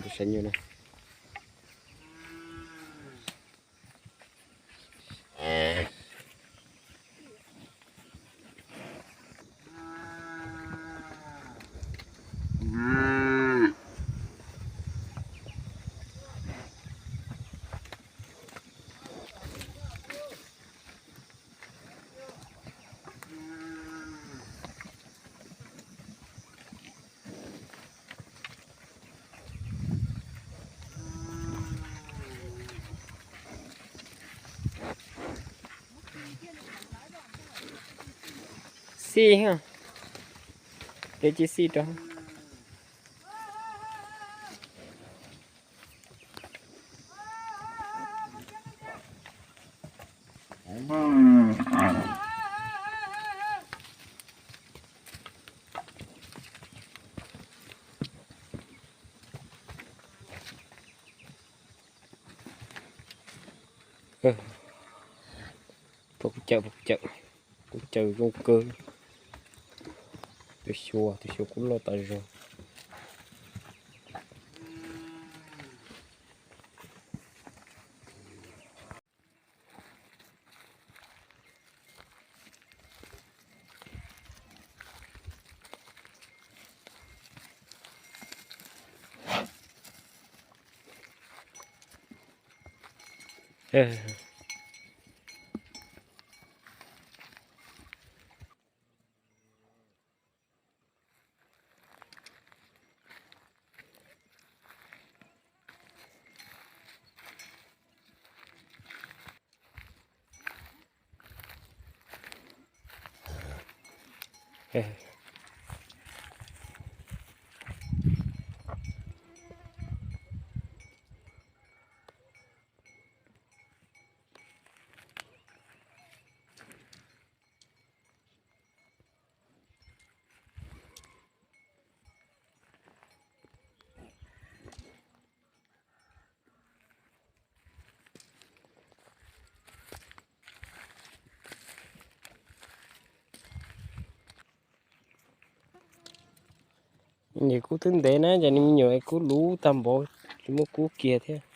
Tus sav nyuj na. Xij, kev tsis xij rau. Pab kuv cawm, pab kuv cawm, kuv cawm zoo kawg. Tus xyuas, tus xyuas kuj loj tas zog. Nws kuj twb ntev na, ces nws me nyuam kuj luv tag npaum, tsis muaj kub kiag thiab.